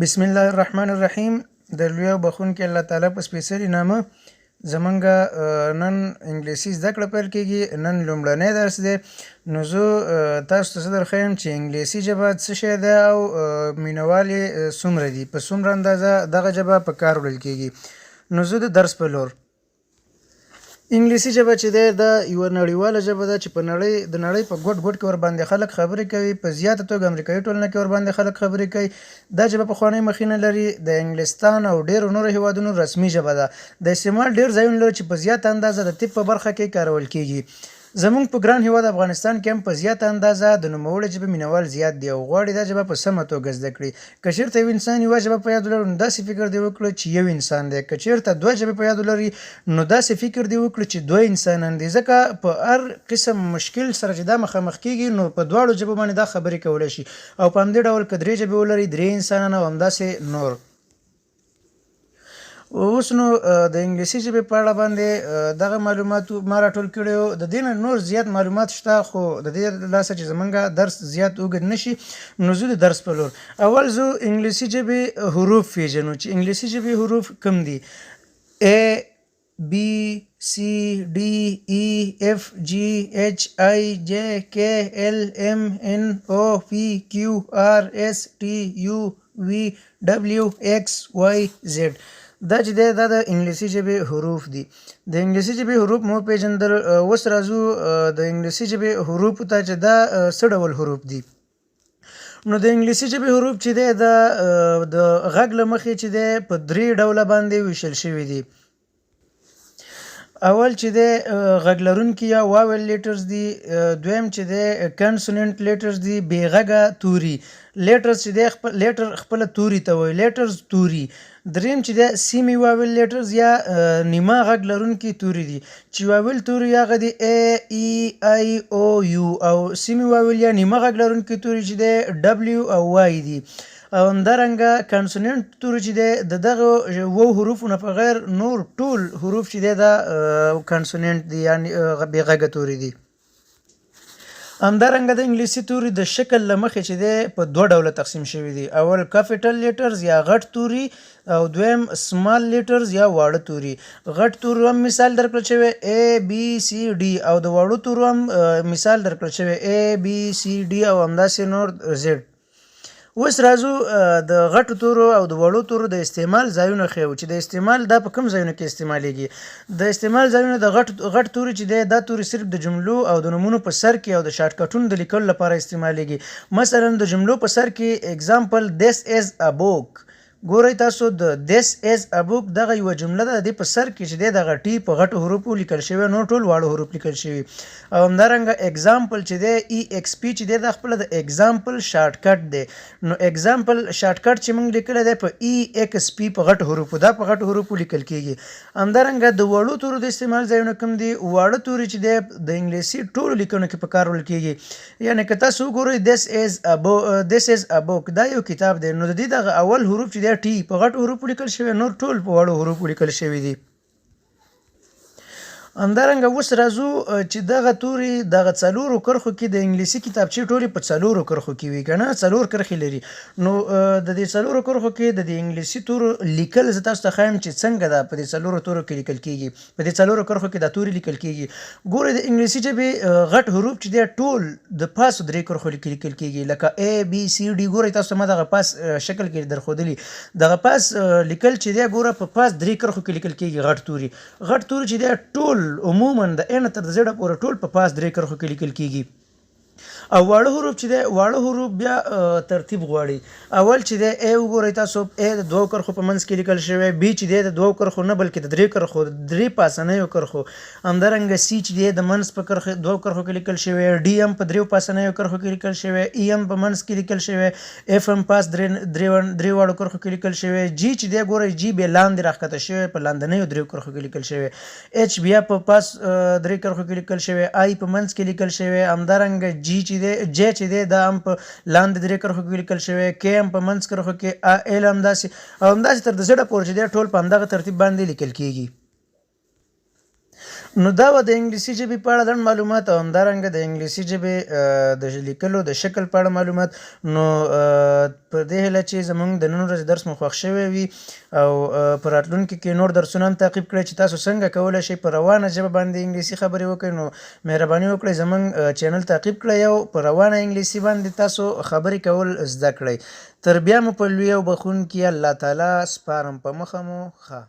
بسم الله الرحمن الرحیم. د لوی او بخښونکي الله تعالی په سپېڅلي نامه. زمونږ نن انګلیسي زده کړه پیل کیږي. نن لومړنی درس دی. نو زه تاسو ته څه درښیم چې انګلیسي ژبه څه شی ده او مینوال یې څومره دي، په څومره اندازه دغه ژبه په کار وړل کیږي. نو زه د درس په لور. انګلیسي ژبه چې دی، دا یوه نړیواله ژبه ده چې په نړۍ د نړۍ په ګوټ ګوټ کې ورباندې خلک خبرې کوي. په زیاته توګه امریکایي ټولنه کې ورباندې خلک خبرې کوي. دا ژبه پخوانۍ مخینه لري، د انګلستان او ډیرو نورو هیوادونو رسمي ژبه ده. د استعمال ډیر ځایونه لري چې په زیاته اندازه د طب په برخه کې کارول کیږي. زموږ په ګران هیواد افغانستان کې هم په زیاته اندازه د نوموړې ژبې مینوال زیات دي او غواړي دا ژبه په سمه توګه زده کړي. که چیرته یو انسان یوه ژبه په یاد ولري، نو داسې فکر دې وکړي چې یو انسان دی. که چیرته دوه ژبې په یاد ولري، نو داسې فکر دې وکړي چې دوه انسانان دي، ځکه په هر قسم مشکل سره چې دا مخامخ کیږي، نو په دواړو ژبو باندې دا خبرې کولی شي. او په همدې ډول که درې ژبې ولري، درې انسانان او همداسې نور. اوس نو د انګلیسي ژبې په اړه باندې دغه معلومات ما راټول کړي وو. د دې نه نور زیات معلومات شته، خو د دې لاسه چې زمونږ درس زیات اوږد نشي، نو زه د درس په لور. اول زه انګلیسي ژبې حروف پیژنو چې انګلیسي ژبې حروف کوم دي. A B C D E F G H I J K L M N O P Q R S T U V W X Y Z. دا چې دی، دا د انګلیسي ژبې حروف دي. د انګلیسي ژبې حروف مو پیژندل. اوس راځو د انګلیسي ژبې حروفو ته چې دا څه ډول حروف دي. نو د انګلیسي ژبې حروف چې دی، دا د غږ له مخې چې دی، په درې ډوله باندې ویشل شوي دي. اول چې دی، غږ لرونکي یا vowel letters دي. دویم چې دی، consonant letters دي، بې غږه توري. Letters چې دی، خپل letter خپله توري ته وایي، letters توري. دریم چې دی، semi vowel letters یا نیمه غږ لرونکي توري دي، چې vowel توري هغه دي A E I O U او semi vowel یا نیمه غږ لرونکي توري چې دی، W او Y دي. او همدارنګه consonant توري چې دی، د دغه وو حروفو نه په غیر نور ټول حروف چې دی، دا consonant دي، یعنی بې غږه توري دي. همدارنګه د انګلیسي توري د شکل له مخې چې دی، په دوه ډوله تقسیم شوي دي. اول capital letters یا غټ توري او دویم small letters یا واړه توري. غټ تورو هم مثال درکړل شوی A B C D او د واړو تورو هم مثال درکړل شوی A B C D او همداسې نور Z. اوس راځو د غټو تورو او د وړو تورو د استعمال ځایونه ښیو چې د استعمال دا په کوم ځایونو کې استعمالیږي. د استعمال ځایونه: د غټ غټ توري چې دی، دا توري صرف د جملو او د نومونو په سر کې او د shortcut ونو د لیکلو لپاره استعمالیږي. مثلا د جملو په سر کې، example, "This is a book." ګورئ تاسو، د "This is a book" دغه یوه جمله ده، د دې په سر کې چې دی، دغه T په غټو حروفو لیکل شوی، نور ټول واړو حروف لیکل شوي. او همدارنګه example چې دی، E X P چې دی، دا خپله د example shortcut دی. نو example shortcut چې موږ لیکلی دی په E X P په غټو حروفو، دا په غټو حروفو لیکل کیږي. همدارنګه د وړو تورو د استعمال ځایونه کوم دي؟ واړه توري چې دی، د انګلیسي ټولو لیکنو کې په کار وړل کیږي. یعنی که تاسو وګورئ، "This is a book"، دا یو کتاب دی، نو د دې دغه اول حروف چې دی، T په غټو حروفو لیکل شوی، نور ټول په وړو حروفو لیکل شوي دي. همدارنګه اوس راځو چې دغه توري دغه څلورو کرښو کې، د انګلیسي کتابچې ټولې په څلورو کرښو کې وي که نه، څلور کرښې لري. نو د دې څلورو کرښو کې د دې انګلیسي تورو لیکل زه تاسو ته ښایم چې څنګه ده په دې څلورو تورو کې لیکل کیږي، په دې څلورو کرښو کې دا توري لیکل کیږي. ګورئ، د انګلیسي ژبې غټ حروف چې دی، ټول د پاسو درې کرښو کې لیکل کیږي، لکه A B C D. ګورئ تاسو، ما دغه پاس شکل کې درښودلي. دغه پاس لیکل چې دی، ګوره، په پاس درې کرښو کې لیکل کیږي غټ توري. غټ توري چې دی، ټول عموما د A نه تر Z پورې ټول په پاس درې کرښو کې لیکل کیږي. او واړه حروف چې دی، واړه حروف بیا ترتیب غواړي. اول چې دی، A وګورئ تاسو، A د دوو کرښو په منځ کې لیکل شوی. B چې دی، د دوو کرښو نه، بلکې د درې کرښو، د درې پاسنیو کرښو. همدارنګه C چې دی، د منځ په کرښه دوو کرښو کې لیکل شوی. D هم په دریو پاسنیو کرښو کې لیکل شوی. E هم په منځ کې لیکل شوی. F هم پاس درې درې درې واړو کرښو کې لیکل شوی. G چې دی، ګورئ، G بیا لاندې راښکته شوی، په لاندنیو دریو کرښو کې لیکل شوی. H بیا په پاس درې کرښو کې لیکل شوی. I په منځ کې لیکل شوی. همدارنګه G چې دی، J چې دی، دا هم په لاندې درې کرښو کې لیکل شوی. K هم په منځ کرښو کې. L هم داسې او همداسې تر د Z پورې چې دی، ټول په همدغه ترتیب باندې لیکل کیږي. نو دا وه د انګلیسي ژبې په اړه لنډ معلومات او همدارنګه د انګلیسي ژبې د لیکلو د شکل په اړه معلومات. نو په دې هیله چې زموږ د نن ورځې درس مو خوښ شوی وي او په راتلونکي کې نور درسونه هم تعقیب کړئ چې تاسو څنګه کولی شئ په روانه ژبه باندې انګلیسي خبرې وکړئ. نو مهرباني وکړئ زموږ چینل تعقیب کړئ او په روانه انګلیسي باندې تاسو خبرې کول زده کړئ. تر بیا مو په لوی او بخښونکي الله تعالی سپارم، په مخه مو ښه.